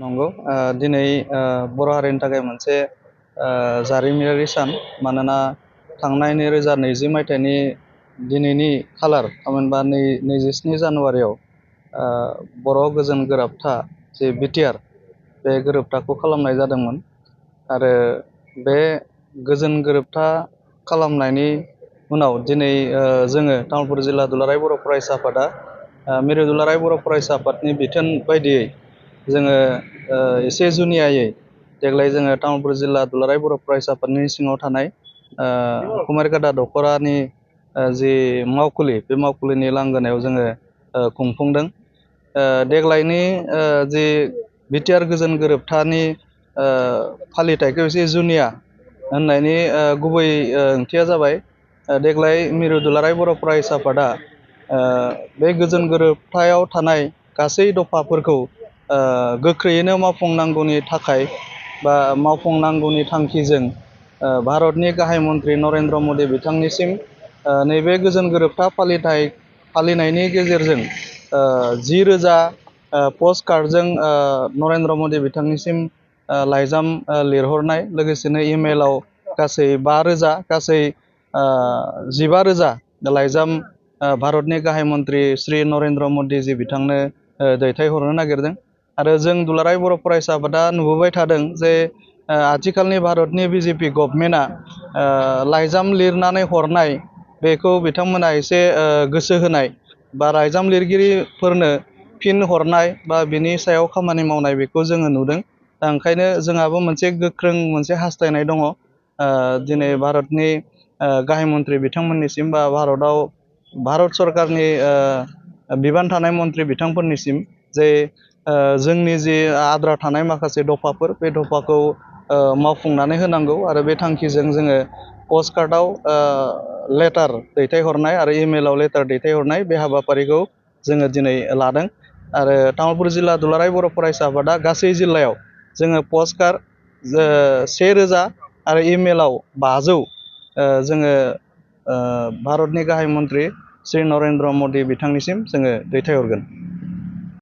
नंगौ दिनै बर' हारिनि थाखाय मोनसे जारिमिनारि सान मानोना थांनाय 2020 मायथाइनि दिनैनि खालार थामहिनबा 27 जानुवारियाव बर' गोजोन गोरोबथा जे बिटिआर बे गोरोबथाखौ खालामनाय जादोंमोन आरो बे गोजोन गोरोबथा खालामनायनि उनाव दिनै जोङो तामुलपुर जिल्ला दुलाराय बर' फरायसा आफादा मिरु दुलाराय बर' फरायसा आफादनि बिथोन बायदियै जोङो एसे जुनियायै देग्लाय जोङो तामुलपुर जिल्ला दुलाराय बर' फरायसा आफादनि सिङाव थानाय कुमारिकाटा दख'रानि जि मावखुलि बे मावखुलिनि लांगोनायाव जोङो खुंफुंदों। देग्लायनि जि बिटिआर गोजोन गोरोबथानि फालिथायखौ एसे जुनिया होननायनि गुबै ओंथिया जाबाय देग्लाय मिरु दुलाराय बर' फरायसा आफादा बे गोजोन गोरोबथायाव थानाय गासै दफाफोरखौ गोख्रैयैनो मावफुंनांगौनि थाखाय बा मावफुंनांगौनि थांखिजों भारतनि गाहाय मन्त्रि नरेन्द्र मदि बिथांनिसिम नैबे गोजोन गोरोबथा फालिनायनि गेजेरजों 10,000 पस्ट कार्डजों नरेन्द्र मदि बिथांनिसिम लाइजाम लिरहरनाय लोगोसेनो इमेलाव गासै 5,000 गासै 15,000 लाइजाम भारतनि गाहाय मन्त्रि श्री नरेन्द्र मदिजी बिथांनो दैथायहरनो नागिरदों आरो जों दुलाराय बर' फरायसा आफादा नुबोबाय थादों जे आथिखालनि भारतनि बिजेपि गभर्नमेन्टआ लाइजाम लिरनानै हरनाय बेखौ बिथांमोना एसे गोसो होनाय बा लाइजाम लिरगिरिफोरनो फिन हरनाय बा बिनि सायाव खामानि मावनाय बेखौ जोङो नुदों। दा ओंखायनो जोंहाबो मोनसे गोख्रों मोनसे हास्थायनाय दङ दिनै भारतनि गाहाय मन्त्रि बिथांमोननिसिम बा भारत सरकारनि बिबान थानाय मन्त्रि बिथांफोरनिसिम जे जोंनि जि आद्रा थानाय माखासे दफाफोर बे दफाखौ मावफुंनानै होनांगौ आरो बे थांखिजों जोङो पस्ट कार्डआव लेटार दैथायहरनाय आरो इमेलाव लेटार दैथायहरनाय बे हाबाफारिखौ जोङो दिनै लादों आरो तामुलपुर जिल्ला दुलाराय बर' फरायसा आफादा गासै जिल्लायाव जोङो पस्ट कार्ड 1,000 आरो इमेलाव 500 जोङो भारतनि गाहाय मन्त्रि श्री नरेन्द्र मदि बिथांनिसिम जोङो दैथायहरगोन।